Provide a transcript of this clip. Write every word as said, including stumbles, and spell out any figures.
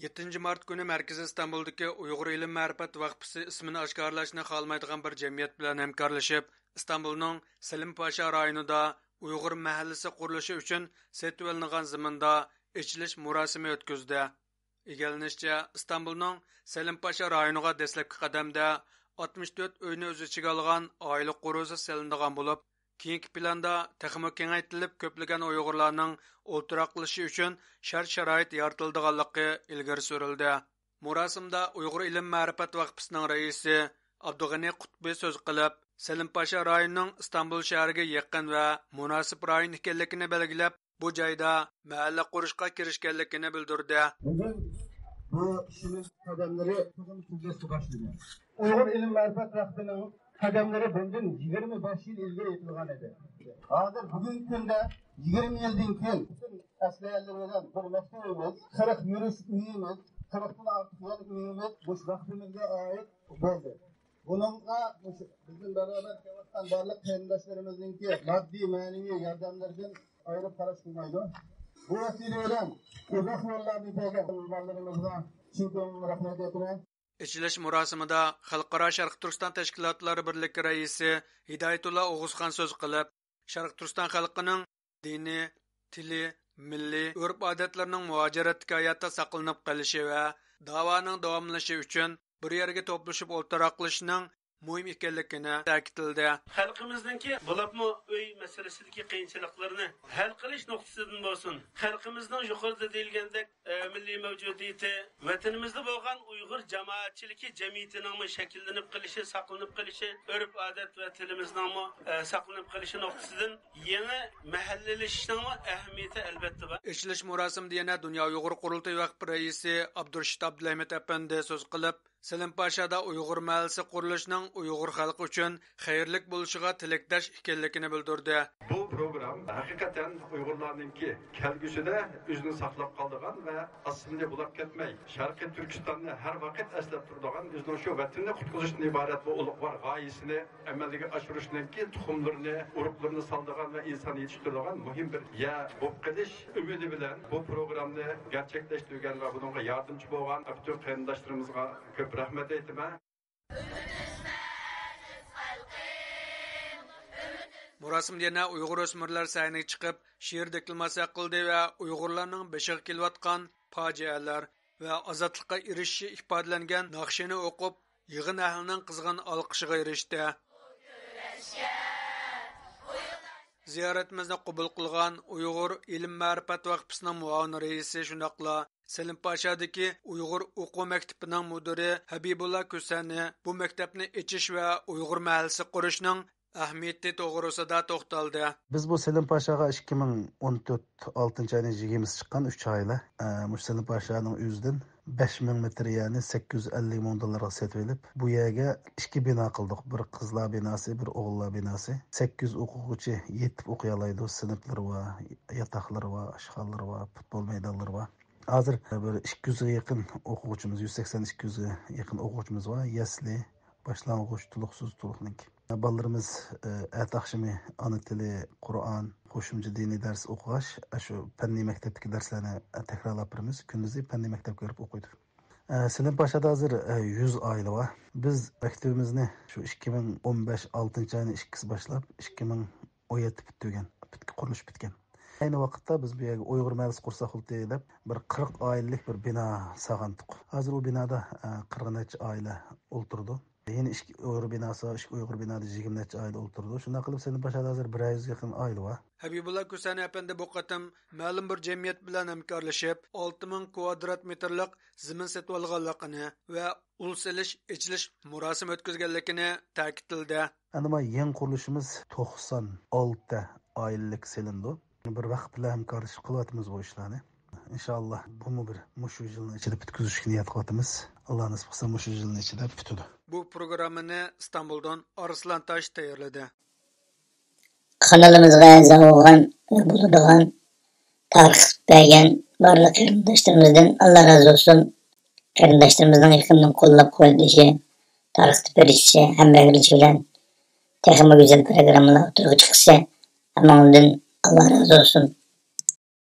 يەتتىنچى مارت كۈنى مەركىزىي ئىستانبۇلدىكى ئۇيغۇر ئىلىم مەرىپەت ۋەقپىسى ئىسمىنى ئاشكارىلاشنى خالىمايدىغان بىر جەمئىيەت بىلەن ھەمكارلىشىپ، ئىستانبۇلنىڭ سەلىم پاشا رايونىدا ئۇيغۇر مەھەللىسى قۇرۇلۇشى ئۈچۈن سېتىۋېلىنغان زېمىندا ئېچىلىش مۇراسىمى ئۆتكۈزدى. ئىگىلىنىشىچە، ئىستانبۇلنىڭ سەلىم پاشا رايونىغا دەسلەپكى قەدەمدە ئاتمىش تۆت ئۆينى ئۆز ئىچىگە ئالغان ئائىلە قورۇسى سېلىنىدىغان بولۇپ، كېيىنكى پىلاندا تېخىمۇ كېڭەيتىلىپ، كۆپلىگەن ئۇيغۇرلارنىڭ ئولتۇراقلىشىشى ئۈچۈن شەرت-شارائىت يارىتىلىدىغانلىقى ئىلگىرى سۈرۈلدى. مۇراسىمدا ئۇيغۇر ئىلىم مەرىپەت ۋەقپىسىنىڭ رەئىسى ئابدۇغېنى قۇتبى سۆز قىلىپ، سەلىم پاشا رايونىنىڭ ئىستانبۇل شەھىرىگە يېقىن ۋە مۇناسىپ رايون ئىكەنلىكىنى بەلگىلەپ، بۇ جايدا مەھەللە قۇرۇشقا كىرىشكەنلىكىنى بىلدۈردى. بۈگۈن بۇ ئىشىمىز قەدەملىرى تېخىمۇ تېزلەشكە باشلىدى. ئۇيغۇر ئىلىم مەرىپەت ۋەقپىنىڭ قەدەملىرى بۇندىن يىگىرمە بەش يىل ئىلگىرى ئېتىلغان ئىدى. ھازىر بۈگۈنكى كۈندە يىگىرمە يىلدىن كېيىن پۈتۈن ئەسلىھەلىرى بىلەن بىر مەكتىۋىمىز، قىرىق يۈرۈش ئۆيىمىز، قىرىقتىن ئارتۇق يەر ئۆيىمىز مۇشۇ ۋەقپىمىزگە ئائىت بولدى. بۇنىڭغا مۇشۇ بىزدىن بارابەر كېلىۋاتقان بارلىق قېرىنداشلىرىمىزنىڭكى ماددىي، مەنىۋى ياردەملىرىدىن ئايرىپ قاراش قىلمايدۇ. بۇ ۋەسىلە بىلەن ئۇزاق يوللاردىن كەلگەن مېھمانلىرىمىزغا چىن كۆڭلۈمدىن رەھمەت ئېيتىمەن. ئېچىلىش مۇراسىمىدا خەلقئارا شەرقىي تۈركىستان تەشكىلاتلار بىرلىكى رەئىسى ھىدايەتۇللا ئوغۇزخان سۆز قىلىپ، شەرقىي تۈركىستان خەلقىنىڭ دىنىي، تىلى، مىللىي ئۆرپ-ئادەتلىرىنىڭ مۇھاجىرەتتىكى ھاياتتا ساقلىنىپ قېلىشى ۋە داۋانىڭ داۋاملىشىشى ئۈچۈن بىر يەرگە توپلىشىپ ئولتۇراقلىشىشنىڭ مۇھىم ئىكەنلىكىنى تەكىتلىدى. خەلقىمىزنىڭكى، بولۇپمۇ ئۆي مەسىلىسىدىكى قىيىنچىلىقلىرىنى ھەل قىلىش نۇقتىسىدىن بولسۇن، خەلقىمىزنىڭ يۇقىرىدا دېيىلگەندەك، ئە، مىللىي مەۋجۇدىيىتى، ۋەتىنىمىزدە بولغان ئۇيغۇر جامائەتچىلىكى جەمئىيىتىنىڭمۇ شەكىللىنىپ قېلىشى، ساقلىنىپ قېلىشى، ئۆرپ-ئادەت ۋە تىلىمىزنىڭمۇ، ئە، ساقلىنىپ قېلىشى نۇقتىسىدىن يېڭى مەھەللىلىشىشنىڭمۇ ئەھمىيىتى ئەلۋەتتە بار. ئېچىلىش مۇراسىمىدا يەنە دۇنيا ئۇيغۇر قۇرۇلتىيى ۋەقپى رەئىسى ئابدۇرشىت ئابدۇلھەمىد ئەپەندى سۆز قىلىپ، سەلىم پاشادا ئۇيغۇر مەھەللىسى قۇرۇلۇشىنىڭ ئۇيغۇر خەلقى ئۈچۈن خەيرلىك بولۇشىغا تىلەكداش ئىكەنلىكىنى بىلدۈردى. بۇ پروگرام ھەقىقەتەن ئۇيغۇرلارنىڭكى كەلگۈسىدە ئۆزىنى ساقلاپ قالىدىغان ۋە ئاسسىمىليە بولاپ كەتمەي، شەرقىي تۈركىستاننى ھەر ۋاقىت ئەسلەپ تۇرىدىغان، ئۆزىنىڭ شۇ ۋەتىنىنى قۇتقۇزۇشتىن ئىبارەت بۇ ئۇلۇغۋار غايىسىنى ئەمەلگە ئاشۇرۇشنىڭكى تۇخۇملىرىنى، ئۇرۇقلىرىنى سالىدىغان ۋە ئىنسان يېتىشتۈرىدىغان مۇھىم بىر يەر بولۇپ قېلىش ئۈمىدى بىلەن بۇ پروگرامنى گەرچەكلەشتۈرگەن ۋە بۇنىڭغا ياردەمچى بولغان پۈتۈن قېرىنداشلىرىمىزغا كۆپ رەھمەت ئېيتىمەن. مۇراسىمدا يەنە ئۇيغۇر ئۆسمۈرلەر سەھنىگە چىقىپ، شېئىر دېكلاماتسىيە قىلدى ۋە ئۇيغۇرلارنىڭ بېشىغا كېلىۋاتقان پاجىئەلەر ۋە ئازادلىققا ئېرىشىشى ئىپادىلەنگەن ناخشىنى ئوقۇپ، يىغىن ئەھلىنىڭ قىزغىن ئالقىشىغا ئېرىشتى. زىيارىتىمىزنى قوبۇل قىلغان ئۇيغۇر ئىلىم مەرىپەت ۋەقپىسىنىڭ مۇئاۋىن رەئىسى، شۇنداقلا سەلىم پاشادىكى ئۇيغۇر ئوقۇ مەكتىپىنىڭ مۇدىرى ھەبىبۇللا كۈسەنى بۇ مەكتەپنى ئېچىش ۋە ئۇيغۇر مەھەللىسى قۇرۇشنىڭ ئەھمىيىتى توغرىسىدا توختالدى. بىز بۇ سەلىم پاشاغا ئىككى مىڭ ئون تۆت ئالتىنچى ئاينىڭ يىگىرمىسى چىققان ئۈچ ئائىلە، ئە، مۇشۇ سەلىم پاشانىڭ ئۆزىدىن بەش مىڭ مېتىر يەرنى سەككىز يۈز ئەللىك مىڭ دوللارغا سېتىۋېلىپ، بۇ يەرگە ئىككى بىنا قىلدۇق. بىر قىزلار بىناسى، بىر ئوغۇللار بىناسى. سەككىز يۈز ئوقۇغۇچى يېتىپ ئوقۇيالايدۇ. سىنىپلىرى بار، ياتاقلىرى بار، ئاشخانىلىرى بار، پۇتبول مەيدانلىرى بار. ھازىر بىر ئىككى يۈزگە يېقىن ئوقۇغۇچىمىز، يۈز سەكسەن، ئىككى يۈزگە يېقىن ئوقۇغۇچىمىز بار. يەسلى، باشلانغۇچ، تولۇقسىز، تولۇقنىڭكى. بالىلىرىمىز، ئە، ئەتە ئاخشىمى ئانا تىلى، قۇرئان، قوشۇمچە دىنىي دەرس ئوقۇغاچ، ئاشۇ پەننىي مەكتەپتىكى دەرسلەرنى تەكرارلاپ بېرىمىز. كۈندۈزى پەننىي مەكتەپكە بېرىپ ئوقۇيدۇ. ئە، سەلىم پاشادا ھازىر، ئە، يۈز ئائىلە بار. بىز مەكتىۋىمىزنى شۇ ئىككى مىڭ ئون بەش ئالتىنچى ئاينىڭ ئىككىسى باشلاپ، ئىككى مىڭ ئون يەتتە پۈتتۈرگەن، پۈتكە-، قۇرۇلۇش پۈتكەن. ئەينى ۋاقىتتا بىز بۇ يەرگە ئۇيغۇر مەھەللىسى قۇرساق بولدى دەپ، بىر قىرىق ئائىلىلىك بىر بىنا سالغانتۇق. ھازىر ئۇ بىنادا، ئە، قىرىق نەچچە ئائىلە ئولتۇرىدۇ. يەنە ئىككى ئۇيغۇر بىناسى بار، ئىككى ئۇيغۇر بىنادا يىگىرمە نەچچە ئائىلە ئولتۇرىدۇ. شۇنداق قىلىپ، سەلىم پاشادا ھازىر بىر يۈزگە يېقىن ئائىلە بار. ھەبىبۇللا كۈسەنى ئەپەندى بۇ قېتىم مەلۇم بىر جەمئىيەت بىلەن ھەمكارلىشىپ، ئالتە مىڭ كۋادرات مېتىرلىق زېمىن سېتىۋالغانلىقىنى ۋە ئۇل سېلىش، ئېچىلىش مۇراسىمى ئۆتكۈزگەنلىكىنى تەكىتلىدى. ئەمدى مانا يېڭى قۇرۇلۇشىمىز توقسان ئالتە ئائىلىلىك سېلىنىدۇ. بىر ۋەقىپ بىلەن ھەمكارلىشىپ قىلىۋاتىمىز بۇ ئىشلارنى. ئىنشائاللا، بۇمۇ بىر مۇشۇ يىلنىڭ ئىچىدە پۈتكۈزۈشكە نىيەت قىلىۋاتىمىز. ئاللا نېسىپ قىلسا، مۇشۇ يىلنىڭ ئىچىدە پۈتىدۇ. بۇ پروگراممىنى ئىستانبۇلدىن ئارسلان تاش تەييارلىدى. قانىلىمىزغا ئەزا بولغان ۋە بولىدىغان، تارقىتىپ بەرگەن بارلىق قېرىنداشلىرىمىزدىن ئاللا رازى بولسۇن. قېرىنداشلىرىمىزنىڭ يېقىندىن قوللاپ قۇۋۋەتلىشى، تارقىتىپ بېرىشى، ھەمراھلىشى بىلەن تېخىمۇ گۈزەل پروگراممىلار ئوتتۇرىغا چىقىشى ھەممىڭلاردىن ئاللا رازى بولسۇن.